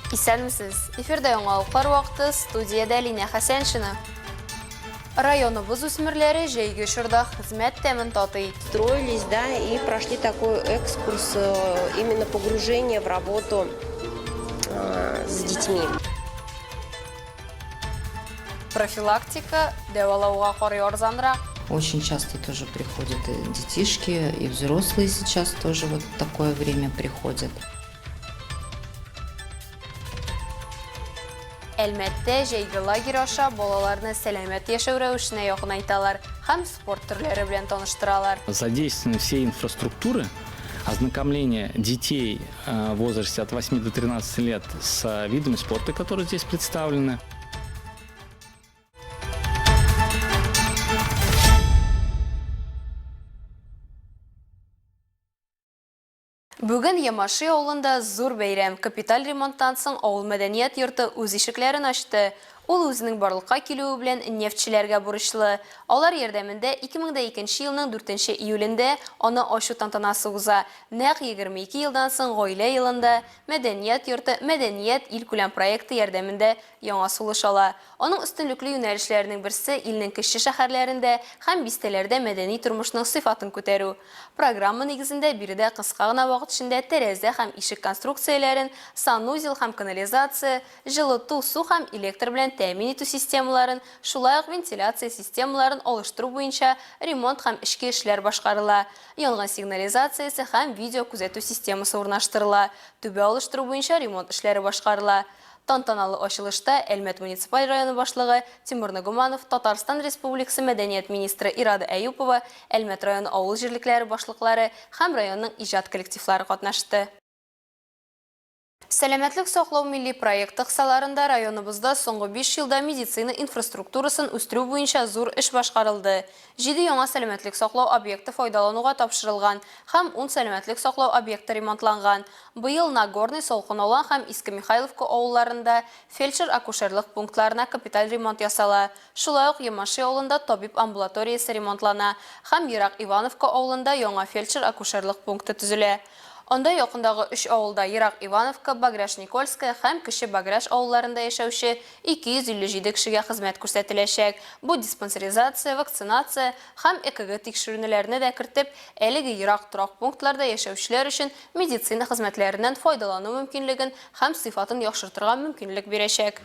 Исәнмесез! Эфирда яңалыклар вакыты, студиядә Линә Хәсәншина. Районыбыз үсмерләре җәйге чорда хезмәт тәмен татый. Строились, да, и прошли такой экскурс, именно погружение в работу с детьми. Профилактика дәвалауга карый арзанрак. Очень часто тоже приходят и детишки, и взрослые сейчас тоже вот такое время приходят. Әлмәттә җәйге лагерь аша балаларны сәламәт яшәү рәвешенә якынайталар һәм спорт төрләре белән таныштыралар. Задействованы все инфраструктуры, ознакомление детей в возрасте от 8 до 13 лет с видами спорта, которые здесь представлены. Бүген Ямаши авылында зур бәйрәм, капиталь ремонттан соң авыл мәдәният йорты үз ишекләрен ачты. Ул үзенең барлыкка килүе белән нефтьчеләргә бурычлы. Алар ярдәмендә 2002 нче елның дүртенче июлендә аны ачу тантанасы уза. Нәкъ 22 елдан соң Гаилә елында Мәдәният йорты Мәдәният илкүләм проекты ярдәмендә яңа сулыш ала. Аның өстенлекле юнәлешләренең берсе, илнең кече шәһәрләрендә һәм бистәләрдә мәдәни тормышның сыйфатын күтәрү. Программа нигезендә биредә кыска гына вакыт эчендә тәрәзә һәм ишек конструкцияләрен, санузел һәм канализация, җылыту, су һәм электр белән тәэмин итү системаларын, шулай ук вентиляция системаларын алыштыру буенча ремонт һәм эчке эшләр башкарыла, янгын сигнализациясе һәм видеокүзәтү системасы урнаштырыла, түбә алыштыру буенча ремонт эшләре башкарыла. Тантаналы ачылышта Әлмәт муниципаль районы башлыгы Тимур Нагуманов, Татарстан Республикасы мәдәният министры Ирада Әюпова, Әлмәт районы авыл җирлекләре башлыклары һәм районның иҗат коллективлары катнашты. Сәламәтлек саклау милли проекты кысаларында районыбызда соңгы биш елда медицина инфраструктурасын үстерү буенча зур эш башкарылды. Җиде яңа сәламәтлек саклау объекты файдалануга тапшырылган һәм ун сәламәтлек саклау объекты ремонтланган. Быел Нагорный, Салкын Алан һәм Иске Михайловка авылларында фельдшер-акушерлык пунктларына капиталь ремонт ясала. Шулай ук Ямаши авылында табиб амбулаториясе ремонтлана һәм Ерак Ивановка авылында яңа фельдшер-акушерлык пункты төзелә. Анда якындагы өч авылда, Ерак Ивановка, Багряж-Никольское һәм Кече Багряж авылларында яшәүче 257 кешегә хезмәт күрсәтеләчәк. Бу диспансеризация, вакцинация һәм ЭКГ тикшеренүләрне дә кертеп, әлеге ерак торак пунктларда яшәүчеләр өчен медицина хезмәтләреннән файдалану мөмкинлеген һәм сыйфатын яхшыртырга мөмкинлек бирәчәк.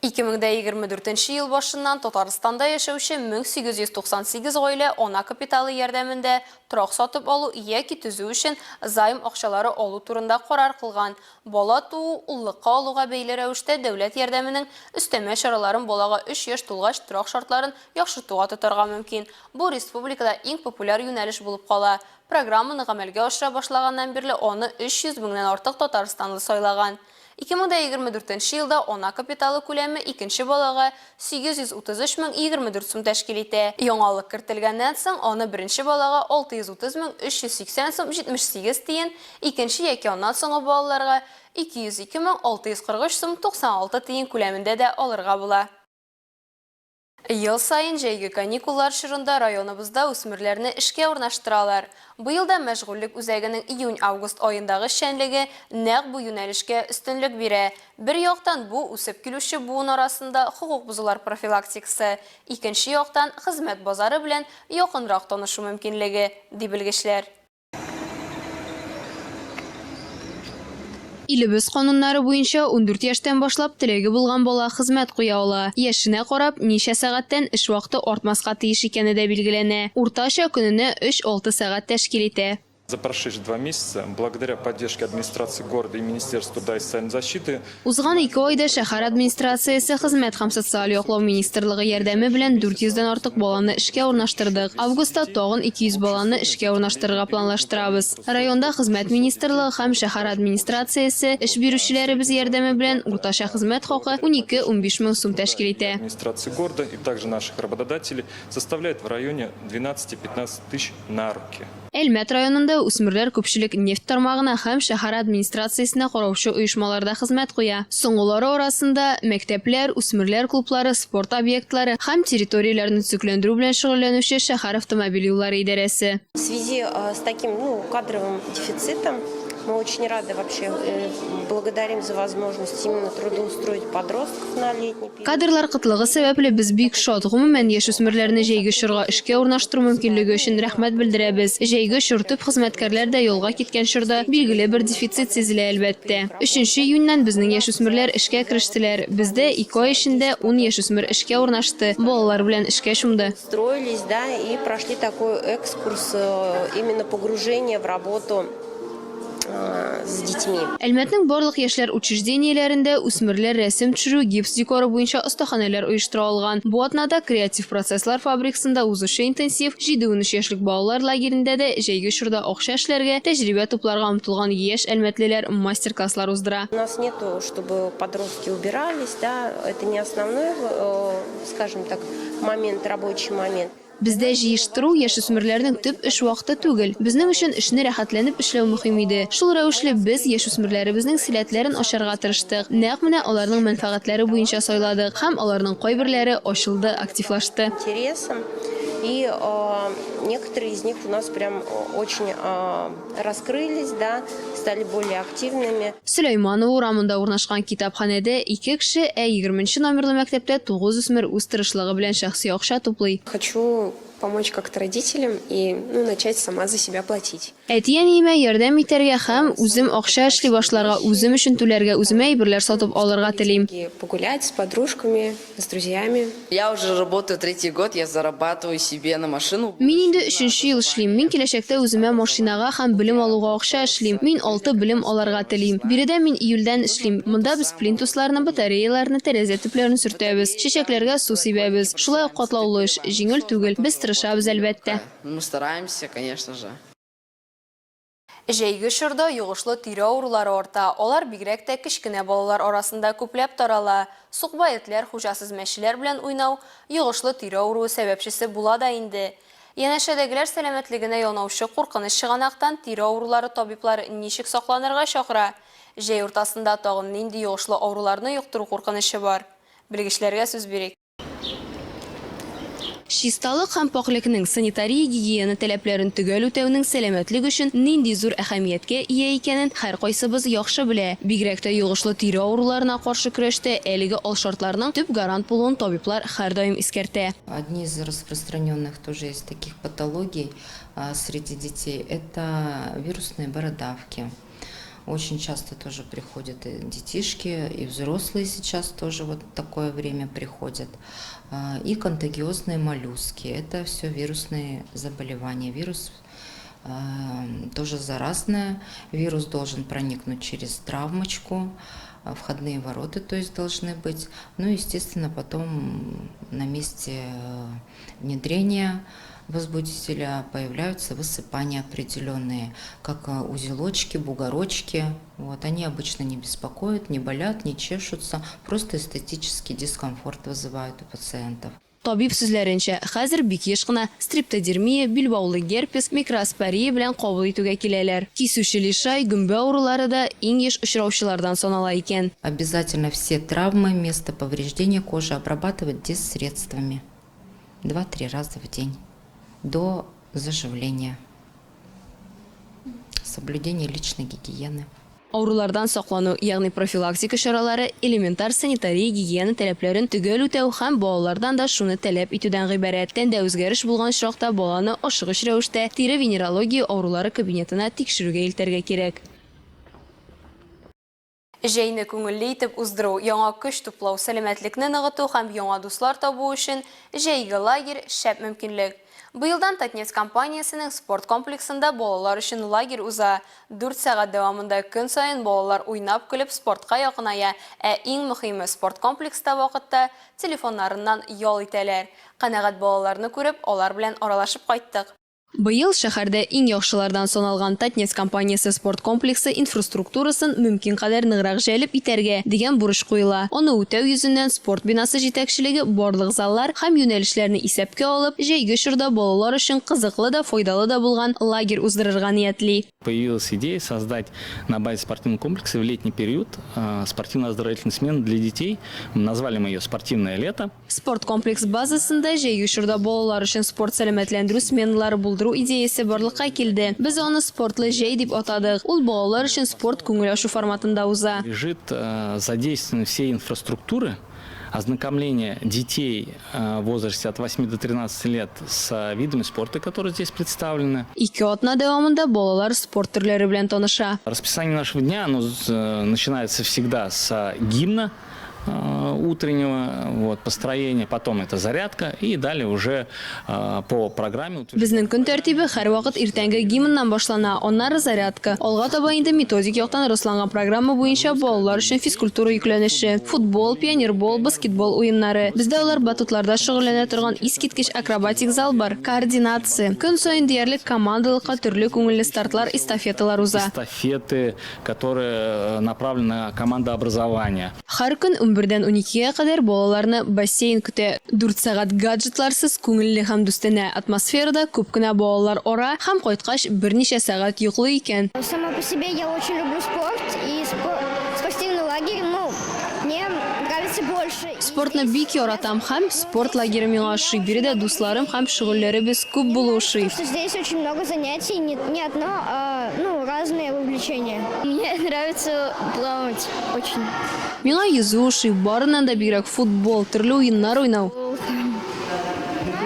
2024 нче ел башыннан Татарстанда яшәүче 1898 гаилә ана капиталы ярдәмендә торак сатып алу яки төзү өчен займ акчалары алу турында карар кылган. Бала туу, уллыкка алуга бәйле рәвештә дәүләт ярдәменең өстәмә чараларын балага өч яшь тулгач торак шартларын яхшыртуга тотарга мөмкин. Бу республикада иң популяр юнәлеш булып кала. Программаны гамәлгә ашыра башлаганнан бирле аны 300 меңнән артык татарстанлы сайлаган. 2024 нче елда ана капиталы күләме икенче балага 833 мең 24 сум тәшкил итә. Яңалык кертелгәннән соң, аны беренче балага 630 мең 380 сум 78 тиен, икенче яки аннан соңгы балаларга 202 мең 643 сум 96 тиен күләмендә дә алырга була. Ел саен җәйге каникуллар чорында районыбызда үсмерләрне эшкә урнаштыралар. Быел да мәшгульлек үзәгенең июнь-август аендагы эшчәнлеге нәкъ бу юнәлешкә өстенлек бирә. Бер яктан, бу, үсеп килүче буын арасында хокук бозулар профилактикасы, икенче яктан, хезмәт базары белән якынрак танышу мөмкинлеге, ди белгечләр. Илебез кануннары буенча, 14 яшьтән башлап теләге булган бала хезмәт куя ала. Яшенә карап, ничә сәгатьтән эш вакыты артмаска тиеш икәне дә билгеләнә. Уртача, көненә өч-алты сәгать тәшкил итә. За прошедшие два месяца, благодаря поддержке администрации города и Министерства труда и социальной защиты, Узган ике айда шәһәр администрациясе, Хезмәт һәм социаль яклау министрлыгы ярдәме белән 400 дән артык баланы эшкә урнаштырдык. Августта тагын 200 баланы эшкә урнаштырырга планлаштырабыз. Районда Хезмәт министрлыгы һәм шәһәр администрациясе, эш бирүчеләребез ярдәме белән уртача хезмәт хакы унике-унбиш мең сум тәшкил итә. Администрации города и также наших работодателей составляет в районе двенадцати-пятнадцати тысяч на руки. Әлмәт районында үсмерләр күпчелек нефть тармагына һәм шәһәр администрациясенә караучы оешмаларда хезмәт куя. Соңгылары арасында, мәктәпләр, үсмерләр клублары, спорт объектлары һәм территорияләрне төзекләндерү белән шөгыльләнүче шәһәр автомобиль юллары идарәсе. В связи с таким, ну, кадровым дефицитом, Мы очень рады вообще, благодарим за возможность именно трудоустроить подростков на летний период. Кадрлар кытлыгы сәбәпле без бик шат. Гомумән, яшүсмерләрне җәйге чорга эшкә урнаштыру мөмкинлеге өчен рәхмәт белдерәбез. Җәйге чор төп хезмәткәрләр дә ялга киткән чорда билгеле бер дефицит сизелә, әлбәттә. Өченче июньнән безнең яшүсмерләр эшкә керештеләр. Бездә ике ай эчендә ун яшүсмер эшкә урнашты, балалар белән эшкә чумды. Устроились, да, и прошли такой экскурс, именно погружение в работу с детьми. Әлмәтнең барлык яшьләр учреждениеләрендә үсмерләр рәсем төшерү, гипс декоры буенча остаханәләр оештыра алган. Бу атнада Креатив процесслар фабрикасында узучы интенсив җиде-унөч яшьлек балалар лагерендә дә җәйге чорда акча эшләргә, тәҗрибә тупларга омтылган яшь әлмәтлеләр мастер-класслар уздыра. У нас нету, чтобы подростки убирались, да, это не основной, скажем так, момент, рабочий момент. Бездә җыештыру, яшүсмерләрнең төп эш вакыты түгел. Безнең өчен эшне рәхәтләнеп эшләү мөһим иде. Шул рәвешле без яшүсмерләребезнең сәләтләрен ачарга тырыштык. Нәкъ менә аларның мәнфәгатьләре буенча сайладык һәм аларның кайберләре ачылды, активлашты. Интересам. И некоторые из них у нас прям очень раскрылись, да, стали более активными. Сөләйманова урамында урнашкан китапханәдә ике кеше, ә егерменче номерлы мәктәптә тугыз үсмер үз тырышлыгы белән шәхси акча туплый. Хочу помочь как-то родителям и, ну, начать сама за себя платить. Әти-әниемә ярдәм итәргә һәм үзем акча эшли башларга, үзем өчен түләргә, үземә әйберләр сатып алырга телим. Погулять с подружками, с друзьями. Я уже работаю третий год, я зарабатываю себе на машину. Мин инде өченче ел эшлим. Мин киләчәктә үземә машинага һәм белем алуга акча эшлим. Мин алты белем алырга телим. Биредә мин июльдән эшлим. Монда без плинтусларны, батареяларны, тәрәзә төпләрен сөртәбез, чәчәкләргә су сибәбез. Шулай ук катлаулы эш, җиңел түгел. Без тырышабыз, әлбәттә. Мы стараемся, конечно же. Җәйге чорда йогышлы тире авырулары арта. Алар бигрәк тә кечкенә балалар арасында күпләп тарала. Сукбай этләр, хуҗасыз мәчеләр белән уйнау йогышлы тире авыруы сәбәпчесе була да инде. Янәшәдәгеләр сәламәтлегенә янаучы куркыныч чыганактан тире авырулары табиблары ничек сакланырга чакыра? Җәй уртасында тагын нинди йогышлы авыруларны йоктыру куркынычы бар? Белгечләргә сүз бирик. Чисталык һәм пакьлекнең, санитария-гигиена таләпләрен төгәл үтәүнең сәламәтлек өчен нинди зур әһәмияткә ия икәнен һәркайсыбыз яхшы белә. Бигрәк тә йогышлы тире авыруларына каршы көрәштә әлеге алшартларның төп гарант булуын табиблар һәрдаим искәртә. Одни из распространенных тоже из таких патологий среди детей – это вирусные бородавки. Очень часто тоже приходят и детишки, и взрослые сейчас тоже вот такое время приходят. И контагиозные моллюски. Это все вирусные заболевания. Вирус тоже заразное. Вирус должен проникнуть через травмочку, входные ворота, то есть должны быть. Ну и, естественно, потом на месте внедрения возбудителя появляются высыпания определенные, как узелочки, бугорочки. Вот, они обычно не беспокоят, не болят, не чешутся, просто эстетический дискомфорт вызывают у пациентов. Табиб сүзләренчә, хәзер бик еш кына стрептодермия, билбаулы герпес, микроспория белән кабул итүгә киләләр. Кисүче лишай, гөмбә авырулары да иң еш очраучылардан санала икән. Обязательно все травмы, место повреждения кожи обрабатывать дезсредствами 2-3 раза в день до заживления. Соблюдение личной гигиены. Авырулардан саклану, ягъни профилактика чаралары элементар санитария-гигиена таләпләрен төгәл үтәү һәм балалардан да шуны таләп итүдән гыйбарәт. Тәндә үзгәреш булган очракта баланы ашыгыч рәвештә тире-венерология авырулары кабинетына тикшерүгә илтәргә кирәк. Җәйне күңелле итеп уздыру, яңа көч туплау, сәламәтлекне ныгыту һәм яңа дуслар табу өчен җәйге лагерь шәп мөмкинлек. Быелдан Татнефть компаниясенең спорт комплексында балалар өчен лагерь уза. Дүрт сәгать дәвамында көн саен балалар уйнап-көлеп спортка якыная, ә иң мөхиме, спорткомплекста вакытта телефоннарыннан ял итәләр. Канәгать балаларны күреп, алар белән аралашып кайттык. Быел шәһәрдә иң яхшылардан саналган Татнефть компаниясе спорт комплексы инфраструктурасын мөмкин кадәр ныграк җәлеп итәргә, дигән бурыч куела. Аны үтәү йөзеннән спорт бинасы җитәкчелеге барлык заллар һәм юнәлешләрне исәпкә алып, җәйге чорда балалар өчен кызыклы да, файдалы да булган лагерь уздырырга ниятли. Появилась идея создать на базе спортивного комплекса в летний период спортивно-оздоровительную смену для детей. Назвали мы ее «Спортивное лето». Спорт комплекс базасында җәйге чорда балалар өчен спорт-сәламәтләндерү сменалары булдыру. булдыру идеясе барлыкка килде. Без аны Спортлы җәй дип атадык. Ул балалар өчен спорт күңел ачу форматында уза. Лежит задействованы все инфраструктуры, ознакомление детей в возрасте от 8 до 13 лет с видами спорта, которые здесь представлены. Ике атна дәвамында балалар спорт төрләре белән таныша. Расписание нашего дня, оно начинается всегда с гимна утреннего, вот, построения, потом это зарядка и далее уже по программе. Безнең көн тәртибе һәрвакыт иртәнге гимннан башлана, аннары зарядка. Алга таба инде методик яктан расланган программа буенча балалар өчен физкультура йөкләнеше, футбол, пионербол, баскетбол уеннары. Бездә алар батутларда шөгыльләнә торган искиткеч акробатик зал бар. Координация. Көн саен диярлек командалыкка төрле күңелле стартлар, эстафеталар уза. Эстафеты, которые направлены на командообразование. Һәр көн унбердән уникегә кадәр балаларны бассейн көтә. Дүрт сәгать гаджетларсыз күңелле һәм дустанә атмосферада күп кенә балалар ара һәм кайткач берничә сәгать йоклый икән. Сама по себе я очень люблю спорт и спортивный лагерь, ну, мне нравится больше. Спортны бик яратам һәм спорт лагере миңа ошый. Биредә дусларым һәм шөгыльләребез күп булу ошый. Что здесь очень много занятий, не одно, а, ну, разные увлечения. Мне нравится плавать очень. Миңа йөзү ошый, барыннан да бигрәк футбол, төрле уеннар уйнау.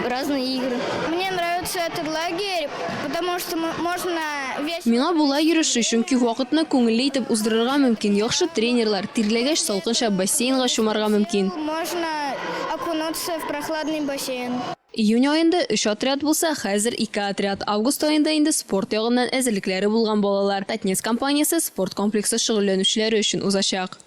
Разные игры. Мне нравится этот лагерь, потому что можно весело. Миңа бу лагерь ошый, чөнки вакытны күңелле итеп уздырырга мөмкин, яхшы тренерлар, тирләгәч салкынча бассейнга чумарга мөмкин. Можно окунуться в прохладный бассейн. Июнь аенда өч отряд булса, хәзер ике отряд. Август аенда инде спорт ягыннан әзерлекләре булган балалар Татнефть компаниясе спорт комплексы шөгыльләнүчеләре өчен узачак.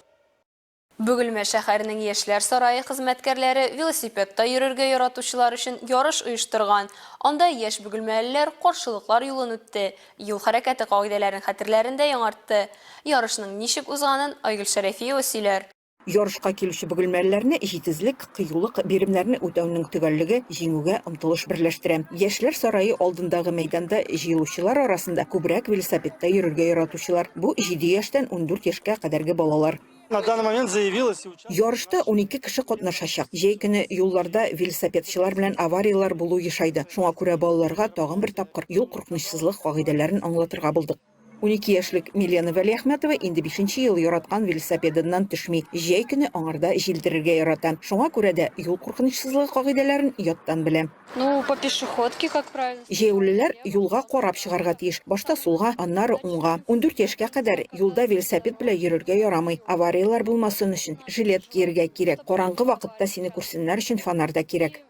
Бөгелмә шәһәренең Яшьләр сарае хезмәткәрләре велосипедта йөрергә яратучылар өчен ярыш оештырган. Анда яшь бөгелмәлеләр каршылыклар юлын үтте, юл хәрәкәте кагыйдәләрен хәтерләрендә яңартты. Ярышның ничек узганын Айгөл Шәрәфиева сөйләр. Ярышка килүче бөгелмәлеләрне җитезлек, кыюлык, биремнәрне үтәүнең төгәллеге, җиңүгә омтылыш берләштерә. Яшьләр сарае алдындагы мәйданда җыелучылар арасында күбрәк велосипедта йөрергә яратучылар. Бу җиде яшьтән 14 яшькә кадәрге балалар. На данный момент заявилось и участвует. Ярышта 12 кеше катнашачак. Җәй көне юлларда велосипедчылар белән аварияләр булу ешайды. Шуңа күрә балаларга тагын бер тапкыр юл куркынычсызлык кагыйдәләрен аңлатырга булдык. 12 яшьлек Милена Вәлиәхмәтова инде бишенче ел яраткан велосипедыннан төшми. Җәй көне аңарда җилдерергә ярата. Шуңа күрә дә юл куркынычсызлыгы кагыйдәләрен яттан белә. Ну, по пешеходке, как правильно. Җәяүлеләр юлга карап чыгарга тиеш. Башта сулга, аннары уңга. 14 яшькә кадәр юлда велосипед белән йөрергә ярамый. Аварияләр булмасын өчен жилет кияргә кирәк. Караңгы вакытта сине күрсеннәр өчен фонарь да кирәк.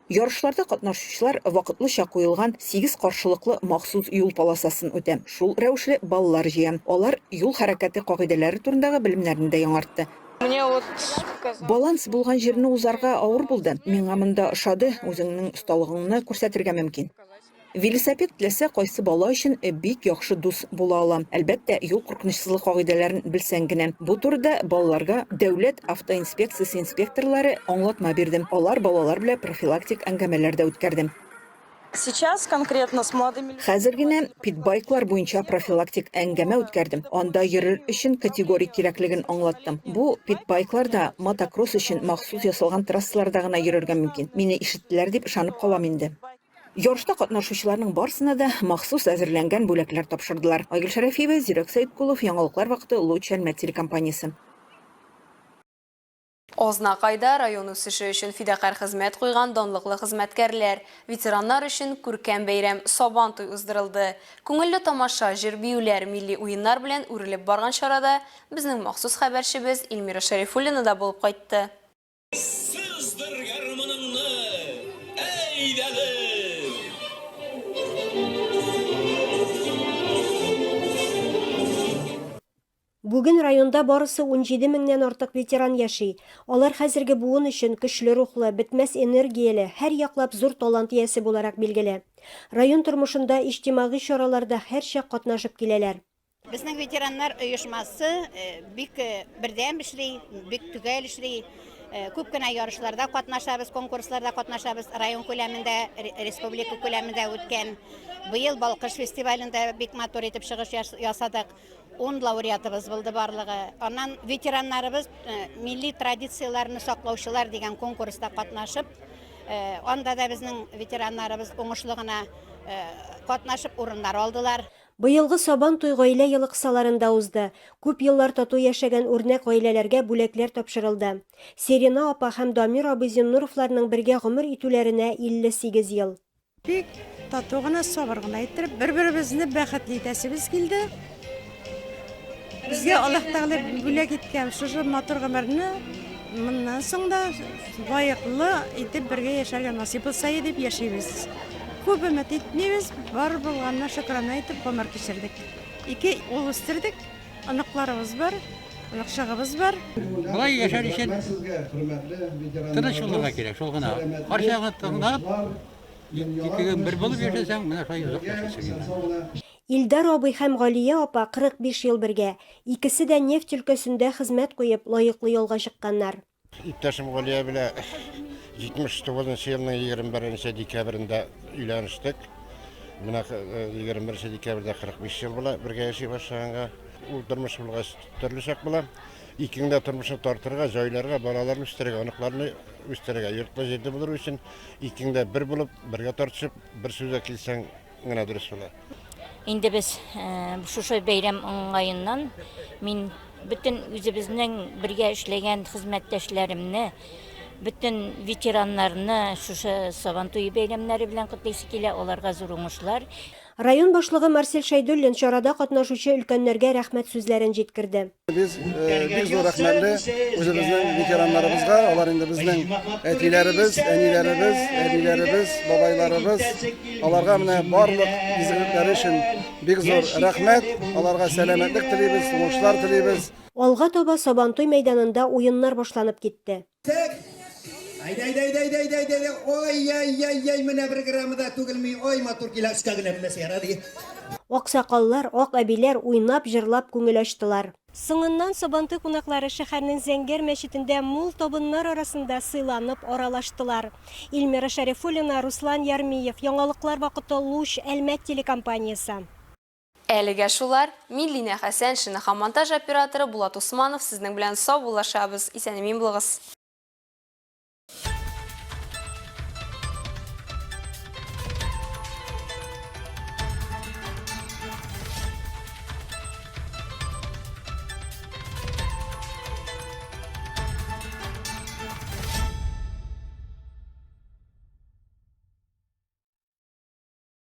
Ярышларда катнашучылар вакытлыча куелган 8 каршылыклы махсус юл полосасын үтә. Шул рәвешле баллар җыя. Алар юл хәрәкәте кагыйдәләре турындагы белемнәрен дә яңартты. Мне вот показалось. Баланс булган җирне узарга авыр булды. Миңа монда ошады, үзеңнең осталыгыңны күрсәтергә мөмкин. Велосипед теләсә кайсы бала өчен бик яхшы дус була ала. Әлбәттә, юл куркынычсызлык кагыйдәләрен белсәң генә. Бу турыда балаларга Дәүләт автоинспекциясе инспекторлары аңлатма бирде. Алар балалар белән профилактик әңгәмәләр дә үткәрде. Сейчас конкретно с молодыми людьми. Хәзер генә питбайклар буенча профилактик әңгәмә үткәрдем. Анда йөрер өчен категория кирәклеген аңлаттым. Бу питбайкларда мотокросс өчен махсус ясалган трассаларда гына йөрергә мөмкин. Мине ишеттеләр дип ышанып калам инде. Ярышта катнашучыларның барысына да махсус әзерләнгән бүләкләр тапшырдылар. Айгөл Шәрәфиева, Зирәк Сәеткулов, Яңалыклар вакыты, Луч Әлмәт телекомпаниясе. Азнакайда район үсеше өчен фидакарь хезмәт куйган данлыклы хезмәткәрләр, ветераннар өчен күркәм бәйрәм Сабантуй уздырылды. Күңелле тамаша, җыр-биюләр, милли уеннар белән үрелеп барган чарада безнең махсус хәбәрчебез Эльмира Шәрифуллина да булып кайтты. Сыздыр гармуныңны, әйдәле! Бүген районда барысы 17 меңнән артык ветеран яши. Алар хәзерге буын өчен көчле рухлы, бетмәс энергияле, һәрьяклап зур талант иясе буларак билгеле. Район тормышында иҗтимагый чараларда һәрчак катнашып киләләр. Безнең ветераннар оешмасы бик бердәм эшли, бик төгәл эшли. Күп кенә ярышларда катнашабыз, конкурсларда катнашабыз. Район күләмендә, республика күләмендә үткән. Быел Балкыш фестивалендә бик матур итеп чыгыш ясадык. 10 лауреатыбыз булды барлыгы. Аннан ветераннарыбыз милли традицияләрне саклаучылар дигән конкурста катнашып, анда да безнең ветераннарыбыз уңышлы гына катнашып урыннар алдылар. Быелгы Сабан туй Гаилә елы кысаларында узды. Күп еллар тату яшәгән үрнәк гаиләләргә бүләкләр тапшырылды. Серина апа һәм Дамир абый Зиннуровларның бергә гомер итүләренә 58 ел. Бик тату гына, сабыр гына иттереп, бер-беребезне бәхетле итәсебез килде. Безгә Аллаһ Тәгалә бүләк иткән шушы матур гомерне моннан соң да лаеклы итеп бергә яшәргә насыйп булса иде дип яшибез. Күп өмет итмибез, бар булганына шөкрана итеп гомер кичердек. Ике ул үстердек. Оныкларыбыз бар, оныкчыгыбыз бар. Болай яшәр өчен тыныч булырга кирәк, шул гына. Карчыгыңны тыңлап, икегең бер булып яшәсәң, менә шулай озак яшисең инде. Илдар абый һәм Галия апа 45 ел бергә. Икесе дә нефть өлкәсендә хезмәт куеп, лаеклы ялга чыкканнар. Иптәшем Галия белән 79 нчы елның 21 нче декабрендә өйләнештек. Менә 21 нче декабрьдә 45 ел була бергә яши башлаганга. Ул тормыш булгач төрле чак була. Икең дә тормышны тартырга, җайларга, балаларны үстерергә, оныкларны үстерергә, йортлы-җирле булыр өчен икең дә бер булып, бергә тартышып, бер сүзгә килсәң генә дөрес була. Инде без шушы бәйрәм уңаеннан мин бөтен үзебезнең бергә эшләгән хезмәттәшләремне, бөтен ветераннарны шушы Сабан туе бәйрәмнәре белән котлыйсы килә, аларга зур уңышлар. Район башлыгы Марсель Шәйдуллин чарада катнашучы өлкәннәргә рәхмәт сүзләрен җиткерде. Без бик зур рәхмәтле үзебезнең ветераннарыбызга, алар инде безнең әтиләребез, әниләребез, әбиләребез, бабайларыбыз. Аларга менә барлык изгелекләре өчен бик зур рәхмәт. Аларга сәламәтлек телибез, уңышлар телибез. Алга таба Сабантуй мәйданында уеннар башланып китте. Так. Әйдә, әйдә, әйдә, әйдә, әйдә, әйдә, әйдә. Ай, яй, яй, яй, менә бер граммы да түгелми. Ай, матур килә, өскә генә менәсе ярар. Аксакаллар, ак әбиләр уйнап, җырлап күңел ачтылар. Соңыннан Сабантуй кунаклары шәһәрнең Зәңгәр мәчетендә мул табыннар арасында сыйланып аралаштылар. Эльмира Шәрифуллина, Руслан Ярмиев, Яңалыклар вакыты, Луч, Әлмәт телекомпаниясе. Әлегә шулар. Мин Линә Хәсәншина һәм монтаж операторы Булат Усманов сезнең белән саубуллашабыз. Исән-имин булыгыз.